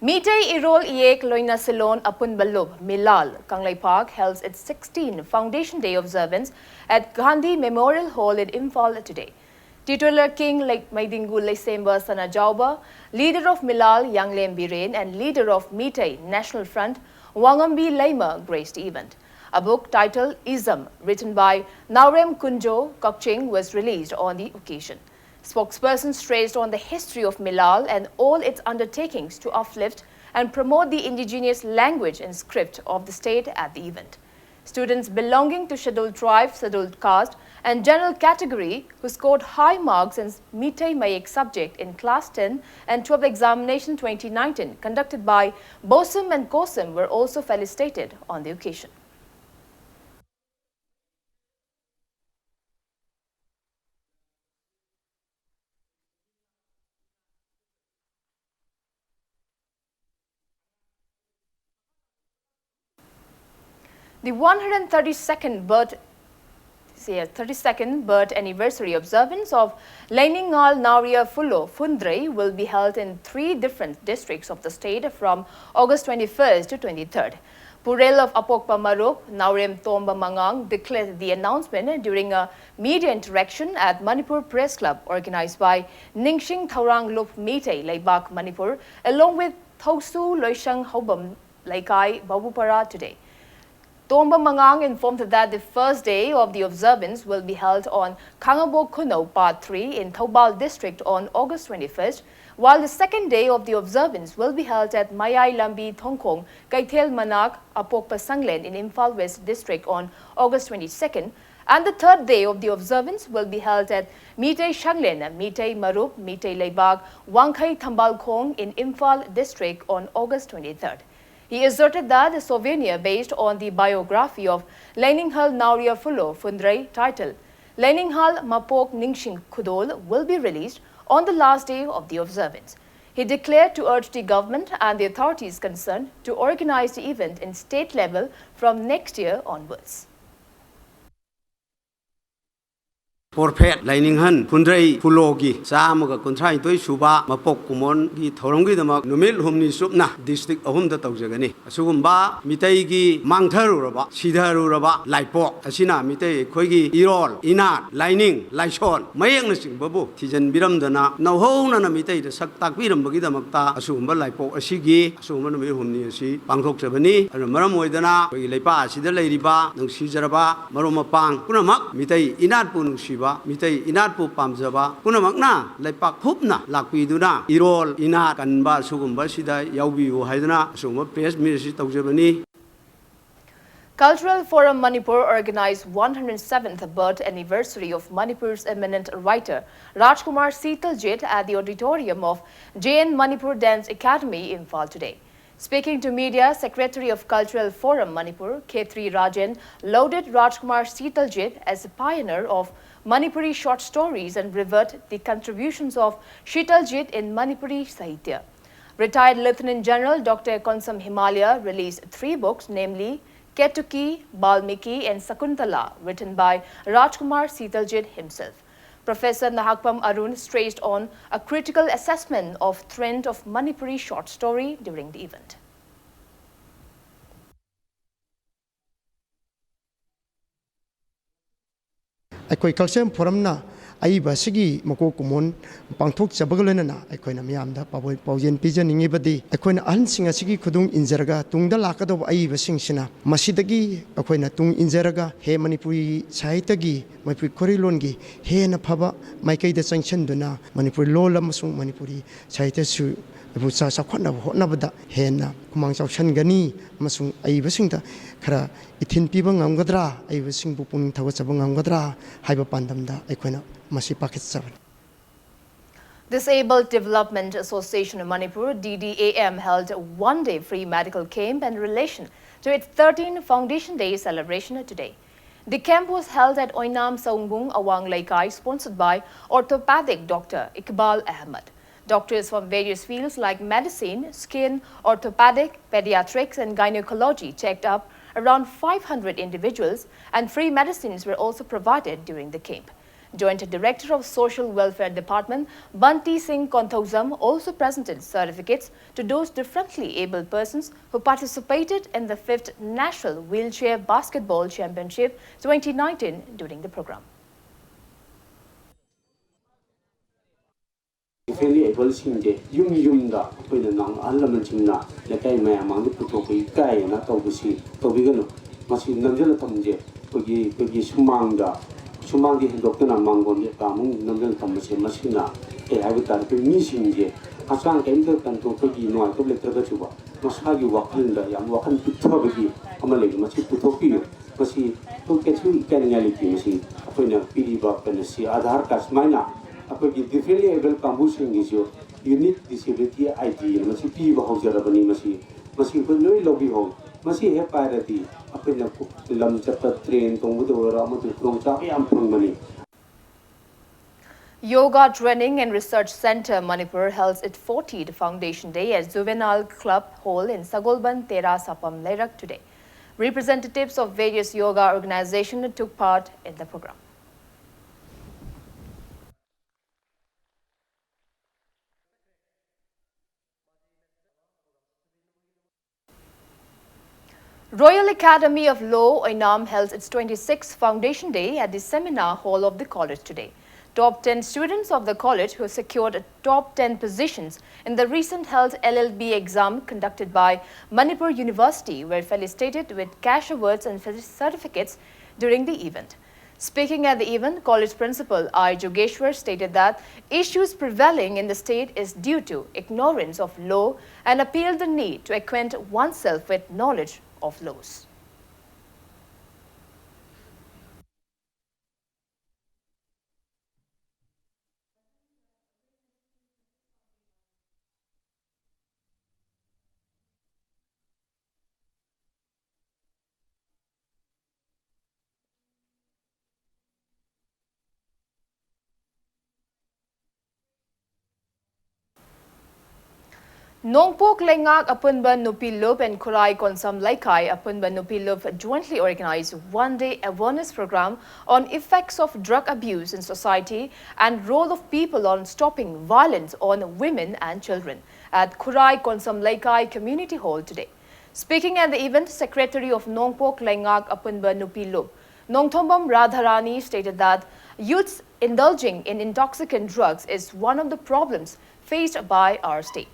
Meitei Irol Iyek Loina Silon Apunba Lup Milal Kangleipak held its sixteenth Foundation Day observance at Gandhi Memorial Hall in Imphal today. Titular King Lake Maidingu Leisemba Sanajaoba, leader of Milal Yanglem Biren and leader of Meitei National Front Wangambi Leima graced the event. A book titled Ism, written by Naorem Kunjo Kakching, was released on the occasion. Spokesperson stressed on the history of Milal and all its undertakings to uplift and promote the indigenous language and script of the state at the event. Students belonging to scheduled tribe, scheduled caste, and general category who scored high marks in Meitei Mayek subject in class ten and twelve examination twenty nineteen conducted by BOSEM and COSEM were also felicitated on the occasion. The one hundred thirty-second birth, say, thirty-second birth anniversary observance of Leiningal Naoria Phulo Phundrei will be held in three different districts of the state from August twenty-first to twenty-third. Purel of Apokpa Marup, Naorem Tomba Mangang, declared the announcement during a media interaction at Manipur Press Club organized by Ningshing Thaurang Lup Meitei Leibak Manipur along with Thoksu Loishang Haubam Leikai Babupara today. Tomba Mangang informed that the first day of the observance will be held on Khangabok Khunou Part three in Thoubal District on August twenty-first, while the second day of the observance will be held at Mayai Lambi Thongkhong, Kaithel Manak, Apokpa Sanglen in Imphal West District on August twenty-second, and the third day of the observance will be held at Meitei Shanglen, Meitei Marup, Meitei Leibak, Wangkhai Thambal Khong in Imphal District on August twenty-third. He asserted that the souvenir based on the biography of Leininghal Naoria Phulo Phundrei titled Leininghal Mapok Ningshing Khudol will be released on the last day of the observance. He declared to urge the government and the authorities concerned to organize the event in state level from next year onwards. Porphet Laininghal Khundrei Khulogi ꯆꯥꯝꯃꯒ ꯀꯨꯟꯊ꯭ꯔꯥꯅꯤꯊꯣꯏ ꯁꯨꯕ ꯃꯄꯣꯛ ꯀꯨꯝꯑꯣꯟꯒꯤ ꯊꯧꯔꯝꯒꯤꯗꯃꯛ ꯅꯨꯃꯤꯠ ꯍꯨꯝꯅꯤ ꯆꯨꯞꯅ district ꯑꯍꯨꯝꯗ ꯇꯧꯖꯒꯅꯤ꯫ ꯑꯁꯤꯒꯨꯝꯕ ꯃꯤꯇꯩꯒꯤ ꯃꯥꯡꯊꯔꯨꯔꯕ, ꯁꯤꯊꯔꯨꯔꯕ ꯂꯥꯏꯄꯣꯛ ꯑꯁꯤꯅ ꯃꯤꯇꯩ ꯑꯩꯈꯣꯏꯒꯤ ꯏꯔꯣꯜ, ꯏꯅꯥꯠ, ꯂꯥꯏꯅꯤꯡ, ꯂꯥꯏꯁꯣꯟ, ꯃꯌꯦꯛꯅꯆꯤꯡꯕꯕꯨ ꯊꯤꯖꯤꯟꯕꯤꯔꯝꯗꯅ ꯅꯧꯍꯧꯅꯅ ꯃꯤꯇꯩꯗ ꯁꯛ ꯇꯥꯛꯄꯤꯔꯝꯕꯒꯤꯗꯃꯛꯇ ꯑꯁꯤꯒꯨꯝꯕ ꯂꯥꯏꯄꯣꯛ ꯑꯁꯤꯒꯤ ꯑꯁꯤꯒꯨꯝꯕ ꯅꯨꯃꯤꯠ ꯍꯨꯝꯅꯤ ꯑꯁꯤ ꯄꯥꯡꯊꯣꯛꯆꯕꯅꯤ꯫ ꯑꯗꯨꯅ ꯃꯔꯝ ꯑꯣꯏꯗꯅ ꯑꯩꯈꯣꯏꯒꯤ ꯂꯩꯄꯥꯛ ꯑꯁꯤꯗ ꯂꯩꯔꯤꯕ ꯅꯨꯡꯁꯤꯖꯔꯕ ꯃꯔꯨꯞ ꯃꯄꯥꯡ ꯄꯨꯝꯅꯃꯛ, ꯃꯤꯇꯩ ꯏꯅꯥꯠꯄꯨ ꯅꯨꯡꯁꯤꯕ, ꯃꯤꯇꯩ ꯏꯅꯥꯠꯄꯨ ꯄꯥꯝꯖꯕ ꯄꯨꯝꯅꯃꯛꯅ ꯂꯩꯄꯥꯛ ꯍꯨꯞꯅ ꯂꯥꯛꯄꯤꯗꯨꯅ ꯏꯔꯣꯜ ꯏꯅꯥꯠ ꯀꯟꯕ ꯑꯁꯤꯒꯨꯝꯕꯁꯤꯗ ꯌꯥꯎꯕꯤꯌꯨ ꯍꯥꯏꯗꯨꯅ ꯑꯁꯤꯒꯨꯝꯕ press meet ꯑꯁꯤ ꯇꯧꯖꯕꯅꯤ꯫ Cultural Forum Manipur organized one hundred seventh birth anniversary of Manipur's eminent writer Rajkumar Sitaljit at the auditorium of J N Manipur Dance Academy, Imphal today. Speaking to media, Secretary of Cultural Forum Manipur, Khetri Rajan, lauded Rajkumar Sitaljit as a pioneer of Manipuri short stories and revered the contributions of Sitaljit in Manipuri Sahitya. Retired Lieutenant General Doctor Konsam Himalaya released three books, namely Ketuki, Balmiki, and Sakuntala, written by Rajkumar Sitaljit himself. Professor Nahakpam Arun stressed on a critical assessment of trend of Manipuri short story during the event. ꯑꯩꯈꯣꯏ Cultural Forumꯅ ꯑꯏꯕ ꯑꯁꯤꯒꯤ ꯃꯀꯣꯛ ꯀꯨꯝꯑꯣꯟ ꯄꯥꯡꯊꯣꯛꯆꯕꯒ ꯂꯣꯏꯅꯅ ꯑꯩꯈꯣꯏꯅ ꯃꯤꯌꯥꯝꯗ ꯄꯥꯎ-, ꯄꯥꯎꯖꯦꯜ ꯄꯤꯖꯅꯤꯡꯉꯤꯕꯗꯤ, ꯑꯩꯈꯣꯏꯅ ꯑꯍꯜꯁꯤꯡ ꯑꯁꯤꯒꯤ ꯈꯨꯗꯨꯡ ꯏꯟꯖꯔꯒ ꯇꯨꯡꯗ ꯂꯥꯛꯀꯗꯧꯕ ꯑꯏꯕꯁꯤꯡꯁꯤꯅ ꯃꯁꯤꯗꯒꯤ ꯑꯩꯈꯣꯏꯅ ꯇꯨꯡ ꯏꯟꯖꯔꯒ ꯍꯦ ꯃꯅꯤꯄꯨꯔꯤ ꯁꯥꯍꯤꯇ꯭ꯌꯒꯤ, ꯃꯅꯤꯄꯨꯔꯤ ꯈꯣꯔꯤꯂꯣꯟꯒꯤ ꯍꯦꯟꯅ ꯐꯕ ꯃꯥꯏꯀꯩꯗ ꯆꯪꯁꯤꯟꯗꯨꯅ ꯃꯅꯤꯄꯨꯔꯤ ꯂꯣꯜ ꯑꯃꯁꯨꯡ ꯃꯅꯤꯄꯨꯔꯤ ꯁꯥꯍꯤꯇ꯭ꯌꯁꯨ ꯑꯩꯕꯨ ꯆꯥ-, ꯆꯥꯎꯈꯠꯅꯕ ꯍꯣꯠꯅꯕꯗ ꯍꯦꯟꯅ ꯈꯨꯃꯥꯡ ꯆꯥꯎꯁꯤꯟꯒꯅꯤ ꯑꯃꯁꯨꯡ ꯑꯏꯕꯁꯤꯡꯗ ꯈꯔ ꯏꯊꯤꯟ ꯄꯤꯕ ꯉꯝꯒꯗ꯭ꯔꯥ, ꯑꯏꯕꯁꯤꯡꯕꯨ ꯄꯨꯛꯅꯤꯡ ꯊꯧꯒꯠꯆꯕ ꯉꯝꯒꯗ꯭ꯔꯥ ꯍꯥꯏꯕ ꯄꯥꯟꯗꯝꯗ ꯑꯩꯈꯣꯏꯅ ꯃꯁꯤ ꯄꯥꯏꯈꯠꯆꯕꯅꯤ꯫ Disabled Development Association of Manipur, D D A M, held a one-day free medical camp in relation to its thirteenth Foundation Day celebration today. The camp was held at Oinam Saungung Awang Leikai, sponsored by orthopedic Doctor Iqbal Ahmed. Doctors from various fields like medicine, skin, orthopedic, pediatrics, and gynecology checked up around five hundred individuals, and free medicines were also provided during the camp. Joint Director of Social Welfare Department Banti Singh Konthoujam also presented certificates to those differently abled persons who participated in the fifth National Wheelchair Basketball Championship twenty nineteen during the program. Differently abledꯁꯤꯡꯁꯦ ꯌꯨꯝ ꯌꯨꯝꯗ ꯑꯩꯈꯣꯏꯅ ꯅꯪ ꯑꯍꯜ ꯂꯃꯟꯁꯤꯡꯅ, ꯂꯩꯀꯥꯏ ꯃꯌꯥꯝ ꯃꯥꯡꯗ ꯄꯨꯊꯣꯛꯄ ꯏꯀꯥꯏꯌꯦꯅ ꯇꯧꯕꯁꯤ ꯇꯧꯕꯤꯒꯅꯨ꯫ ꯃꯁꯤ ꯅꯝꯖꯅ ꯊꯝꯁꯦ꯫ ꯑꯩꯈꯣꯏꯒꯤ ꯑꯩꯈꯣꯏꯒꯤ ꯁꯨꯃꯥꯡꯗ, ꯁꯨꯃꯥꯡꯗꯤ ꯍꯦꯟꯗꯣꯛꯇꯅ ꯃꯥꯡꯒꯣꯟꯒꯤ ꯀꯥꯃꯨꯡ ꯅꯝꯖꯅ ꯊꯝꯕꯁꯦ, ꯃꯁꯤꯅ ꯀꯩ ꯍꯥꯏꯕ ꯇꯥꯔꯦ, ꯑꯩꯈꯣꯏ ꯃꯤꯁꯤꯡꯁꯦ ꯍꯛꯆꯥꯡ ꯀꯔꯤꯝꯇ ꯀꯟꯊꯣꯛꯄꯒꯤ ꯅꯨꯡꯉꯥꯏꯇꯕ ꯂꯩꯇ꯭ꯔꯒꯁꯨꯀꯣ, ꯃꯁꯥꯒꯤ ꯋꯥꯈꯜꯗ ꯌꯥꯝ ꯋꯥꯈꯜ ꯄꯤꯛꯊꯕꯒꯤ ꯑꯃ ꯂꯩꯕ, ꯃꯁꯤ ꯄꯨꯊꯣꯛꯄꯤꯌꯨ꯫ ꯃꯁꯤ ꯑꯩꯈꯣꯏ ꯀꯩꯁꯨ ꯏꯀꯥꯏꯅꯤꯡꯉꯥꯏ ꯂꯩꯇꯦ꯫ ꯃꯁꯤ ꯑꯩꯈꯣꯏꯅ ꯄꯤꯔꯤꯕ ꯀꯩꯅꯣꯁꯤ ꯑꯙꯥꯔ ꯀꯥꯔꯗ ꯁꯨꯃꯥꯏꯅ ꯑꯩꯈꯣꯏꯒꯤ differently abled ꯀꯥꯡꯕꯨꯁꯤꯡꯒꯤꯁꯨ unique disability ID ꯍꯥꯏꯅ ꯃꯁꯤ ꯄꯤꯕ ꯍꯧꯖꯔꯕꯅꯤ꯫ ꯃꯁꯤ, ꯃꯁꯤ ꯑꯩꯈꯣꯏ ꯂꯣꯏ ꯂꯧꯕꯤꯍꯧ꯫ ꯃꯁꯤ ꯍꯦꯛ ꯄꯥꯏꯔꯗꯤ ꯑꯩꯈꯣꯏꯅ ꯂꯝ ꯆꯠꯄ, ꯇ꯭ꯔꯦꯟ ꯇꯣꯡꯕꯗ ꯑꯣꯏꯔꯣ, ꯑꯃꯗꯤ ꯈꯨꯗꯣꯡꯆꯥꯕ ꯌꯥꯝ ꯐꯪꯕꯅꯤ꯫ Yoga Training and Research Centre Manipur held its fortieth Foundation Day at Juvenile Club Hall in Sagolband, Tera Sapam Leirak today. Representatives of various yoga organizations took part in the program. Royal Academy of Law, Oinam, held its twenty-sixth Foundation Day at the Seminar Hall of the college today. Top ten students of the college who secured top ten positions in the recent held L L B exam conducted by Manipur University were felicitated with cash awards and certificates during the event. Speaking at the event, college principal I Jogeshwar stated that issues prevailing in the state is due to ignorance of law and appealed the need to acquaint oneself with knowledge of laws. Nongpok Lengak Apunba Nupi Lup and Khurai Konsam Leikai Apunba Nupi Lup jointly organized one-day awareness program on effects of drug abuse in society and role of people on stopping violence on women and children at Khurai Konsam Leikai Community Hall today. Speaking at the event, Secretary of Nongpok Lengak Apunba Nupi Lup, Nongthombam Radharani stated that youths indulging in intoxicant drugs is one of the problems faced by our state,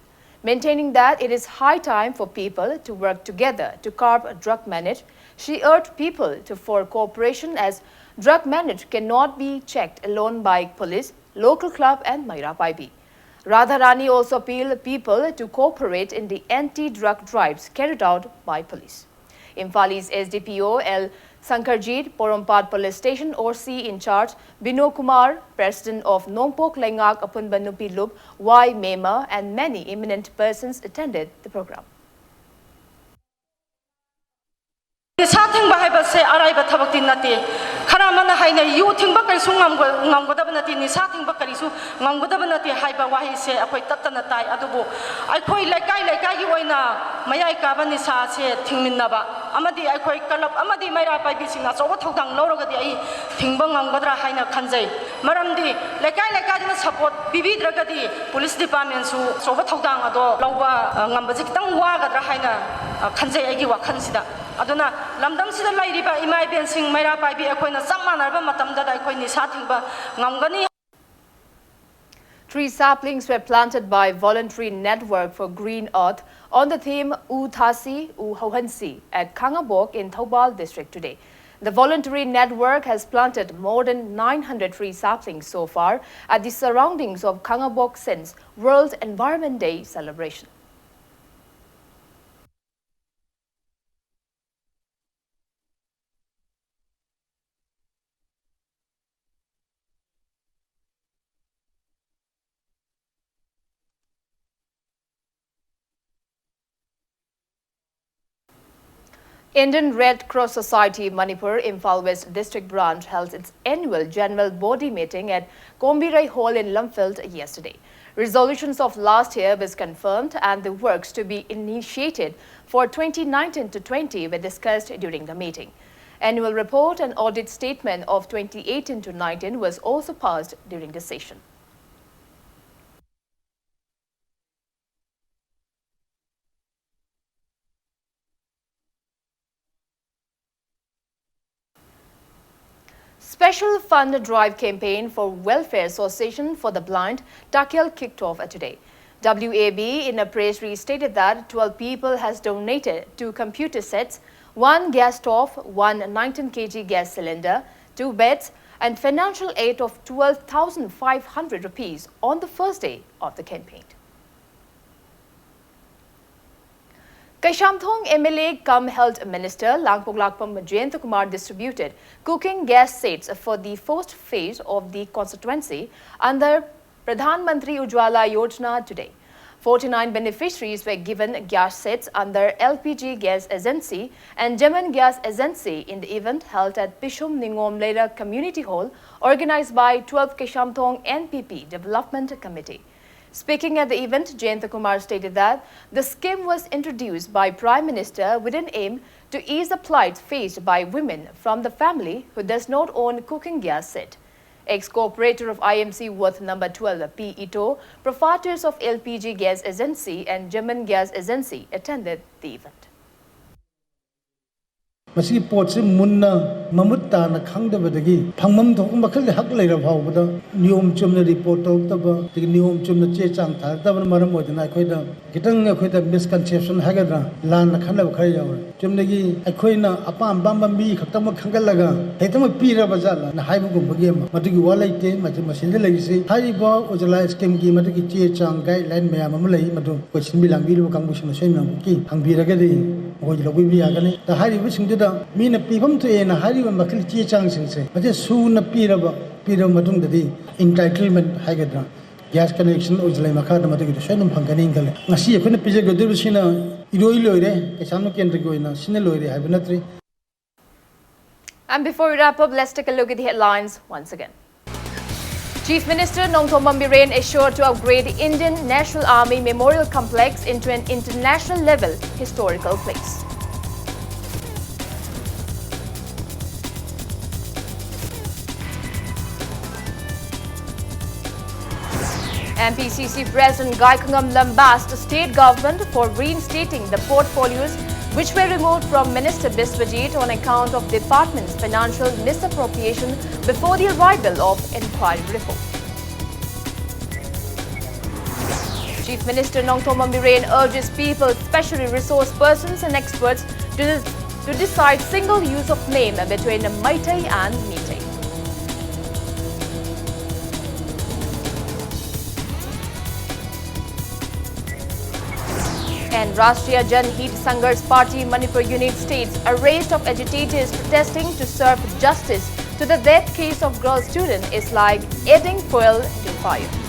maintaining that it is high time for people to work together to curb drug mandate. She urged people to for cooperation as drug mandate cannot be checked alone by police, local club and Meira Paibi. Radharani also appealed people to cooperate in the anti-drug drives carried out by police. Imphali's S D P O L Sankarjit, Porompat Police Station O C in charge, Bino Kumar, President of Nongpok Lengak Apunba Nupi Lup, Y Mema, and many eminent persons attended the program. ꯅꯤꯁꯥ ꯊꯤꯡꯕ ꯍꯥꯏꯕꯁꯦ ꯑꯔꯥꯏꯕ ꯊꯕꯛꯇꯤ ꯅꯠꯇꯦ꯫ ꯈꯔ ꯑꯃꯅ ꯍꯥꯏꯅꯩ, "U ꯊꯤꯡꯕ ꯀꯔꯤꯁꯨ ꯉꯝꯒ-, ꯉꯝꯒꯗꯕ ꯅꯠꯇꯦ, ꯅꯤꯁꯥ ꯊꯤꯡꯕ ꯀꯔꯤꯁꯨ ꯉꯝꯒꯗꯕ ꯅꯠꯇꯦ" ꯍꯥꯏꯕ ꯋꯥꯍꯩꯁꯦ ꯑꯩꯈꯣꯏ ꯇꯠꯇꯅ ꯇꯥꯏ꯫ ꯑꯗꯨꯕꯨ ꯑꯩꯈꯣꯏ ꯂꯩꯀꯥꯏ ꯂꯩꯀꯥꯏꯒꯤ ꯑꯣꯏꯅ ꯃꯌꯥꯏ ꯀꯥꯕ ꯅꯤꯁꯥꯁꯦ ꯊꯤꯡꯃꯤꯟꯅꯕ ꯑꯃꯗꯤ ꯑꯩꯈꯣꯏ ꯀ꯭ꯂꯕ ꯑꯃꯗꯤ ꯃꯩꯔꯥ ꯄꯥꯏꯕꯤꯁꯤꯡꯅ ꯑꯆꯧꯕ ꯊꯧꯗꯥꯡ ꯂꯧꯔꯒꯗꯤ ꯑꯩ ꯊꯤꯡꯕ ꯉꯝꯒꯗ꯭ꯔꯥ ꯍꯥꯏꯅ ꯈꯟꯖꯩ꯫ ꯃꯔꯝꯗꯤ ꯂꯩꯀꯥꯏ ꯂꯩꯀꯥꯏꯗꯨꯅ ꯁꯄꯣꯔꯠ ꯄꯤꯕꯤꯗ꯭ꯔꯒꯗꯤ ꯄꯨꯂꯤꯁ ꯗꯤꯄꯥꯔꯠꯃꯦꯟꯁꯨ ꯑꯆꯧꯕ ꯊꯧꯗꯥꯡ ꯑꯗꯣ ꯂꯧꯕ, ꯑ, ꯉꯝꯕꯁꯤ ꯈꯤꯇꯪ ꯋꯥꯒꯗ꯭ꯔꯥ ꯍꯥꯏꯅ, ꯑ, ꯈꯟꯖꯩ ꯑꯩꯒꯤ ꯋꯥꯈꯜꯁꯤꯗ꯫ ꯑꯗꯨꯅ ꯂꯝꯗꯝꯁꯤꯗ ꯂꯩꯔꯤꯕ ꯏꯃꯥ ꯏꯕꯦꯟꯁꯤꯡ, ꯃꯩꯔꯥ ꯄꯥꯏꯕꯤ ꯑꯩꯈꯣꯏꯅ ꯆꯞ ꯃꯥꯟꯅꯔꯕ ꯃꯇꯝꯗꯗ ꯑꯩꯈꯣꯏ ꯅꯤꯁꯥ ꯊꯤꯡꯕ ꯉꯝꯒꯅꯤ꯫ Tree saplings were planted by Voluntary Network for Green Earth on the theme "U Thasi, U Hauhansi" at Khangabok in Thoubal district today. The Voluntary Network has planted more than nine hundred tree saplings so far at the surroundings of Khangabok since World Environment Day celebration. Indian Red Cross Society Manipur Imphal West District Branch held its annual general body meeting at Kombirai Hall in Lamphelt yesterday. Resolutions of last year was confirmed and the works to be initiated for twenty nineteen to twenty were discussed during the meeting. Annual report and audit statement of twenty eighteen to nineteen was also passed during the session. Special Fund Drive campaign for Welfare Association for the Blind, Takyal, kicked off today. W A B, in a press release, stated that twelve people has donated two computer sets, one gas stove, one nineteen K G gas cylinder, two beds, and financial aid of twelve thousand five hundred rupees on the first day of the campaign. Keishamthong M L A cum Health Minister Langpoklakpam Jayanta Kumar distributed cooking gas sets for the first phase of the constituency under Pradhan Mantri Ujjwala Yojana today. Forty-nine beneficiaries were given gas sets under L P G Gas Agency and German Gas Agency in the event held at Pishum Ningom Leira Community Hall, organized by twelve Keishamthong N P P Development Committee. Speaking at the event, Jayanta Kumar stated that the scheme was introduced by Prime Minister with an aim to ease the plight faced by women from the family who does not own cooking gas set. Ex-co-operator of I M C Worth number twelve, P Ito, proprietors of L P G Gas Agency and German Gas Agency attended the event. ꯃꯁꯤꯒꯤ ꯄꯣꯠꯁꯤ ꯃꯨꯟꯅ ꯃꯃꯨꯠ ꯇꯥꯅ ꯈꯪꯗꯕꯗꯒꯤ ꯐꯪꯐꯝ ꯊꯣꯛꯄ ꯃꯈꯜꯒꯤ ꯍꯛ ꯂꯩꯔ ꯐꯥꯎꯕꯗ ꯅꯤꯌꯣꯝ ꯆꯨꯝꯅ ꯔꯤꯄꯣꯔꯠ ꯇꯧꯔꯛꯇꯕ, ꯑꯗꯒꯤ ꯅꯤꯌꯣꯝ ꯆꯨꯝꯅ ꯆꯦ ꯆꯥꯡ ꯊꯥꯔꯛꯇꯕꯅ ꯃꯔꯝ ꯑꯣꯏꯗꯨꯅ ꯑꯩꯈꯣꯏꯗ ꯈꯤꯇꯪ ꯑꯩꯈꯣꯏꯗ ꯃꯤꯁꯀꯟꯁꯦꯞꯁꯟ ꯍꯥꯏꯒꯗ꯭ꯔꯥ, ꯂꯥꯟꯅ ꯈꯟꯅꯕ ꯈꯔ ꯌꯥꯎꯔꯦ꯫ ꯆꯨꯝꯅꯒꯤ ꯑꯩꯈꯣꯏꯅ ꯑꯄꯥꯝ ꯑꯄꯥꯝꯕ ꯃꯤ ꯈꯛꯇꯃꯛ ꯈꯟꯒꯠꯂꯒ ꯍꯦꯛꯇꯃꯛ ꯄꯤꯔꯕ ꯖꯥꯠꯂꯅ ꯍꯥꯏꯕꯒꯨꯝꯕꯒꯤ ꯑꯃ, ꯃꯗꯨꯒꯤ ꯋꯥ ꯂꯩꯇꯦ꯫ ꯃꯁꯤ-, ꯃꯁꯤꯗ ꯂꯩꯔꯤꯁꯤ ꯍꯥꯏꯔꯤꯕ ꯎꯖꯂꯥ ꯁ꯭ꯀꯤꯝꯒꯤ ꯃꯗꯨꯒꯤ ꯆꯦ ꯆꯥꯡ ꯒꯥꯏꯗꯂꯥꯏꯟ ꯃꯌꯥꯝ ꯑꯃ ꯂꯩ, ꯃꯗꯨ ꯑꯩꯈꯣꯏ ꯁꯤꯟꯕꯤ ꯂꯥꯡꯕꯤꯔꯤꯕ ꯀꯥꯡꯕꯨꯁꯤꯡꯅ ꯁꯣꯏꯗꯅꯃꯛꯀꯤ ꯍꯪꯕꯤꯔꯒꯗꯤ ꯃꯈꯣꯏꯗ ꯂꯧꯕꯤꯕ ꯌꯥꯒꯅꯤ꯫ ꯑꯗ ꯍꯥꯏꯔꯤꯕꯁꯤꯡꯗꯨꯗ ꯃꯤꯅ ꯄꯤꯐꯝ ꯊꯣꯛꯑꯦꯅ ꯍꯥꯏꯔꯤꯕ ꯃꯈꯜ ꯆꯦ ꯆꯥꯡꯁꯤꯡꯁꯦ ꯃꯁꯤ ꯁꯨꯅ ꯄꯤꯔꯕ, ꯄꯤꯔꯕ ꯃꯇꯨꯡꯗꯗꯤ ꯏꯟꯇꯥꯏꯇꯜꯃꯦꯟ ꯍꯥꯏꯒꯗ꯭ꯔꯥ, ꯒ꯭ꯌꯥꯁ ꯀꯅꯦꯛꯁꯟ ꯎꯖꯂꯥꯏ ꯃꯈꯥꯗ ꯃꯗꯨꯒꯤꯗꯣ ꯁꯣꯏꯗꯅ ꯐꯪꯒꯅꯤꯅ ꯈꯜꯂꯦ꯫ ꯉꯁꯤ ꯑꯩꯈꯣꯏꯅ ꯄꯤꯖꯒꯗꯧꯔꯤꯕꯁꯤꯅ ꯏꯔꯣꯏ ꯂꯣꯏꯔꯦ, ꯀꯩꯁꯥꯝꯊꯣꯡ ꯀꯦꯟꯗ꯭ꯔꯒꯤ ꯑꯣꯏꯅ ꯁꯤꯅ ꯂꯣꯏꯔꯦ ꯍꯥꯏꯕ ꯅꯠꯇ꯭ꯔꯤ꯫ And before we wrap up, let's take a look at the headlines once again. Chief Minister Nongthombam Biren assured to upgrade Indian National Army Memorial Complex into an international level historical place. M P C C President Gaikhangam lambasted the state government for reinstating the portfolios which were removed from Minister Biswajit on account of department's financial misappropriation before the arrival of inquiry report. Chief Minister Nongthombam Biren urges people, especially resource persons and experts, to, to decide single use of name between Meitei and Meitei. And Rashtriya Janhit Sangharsh Party Manipur Unit states arrest of agitators protesting to serve justice to the death case of girl student is like adding fuel to fire.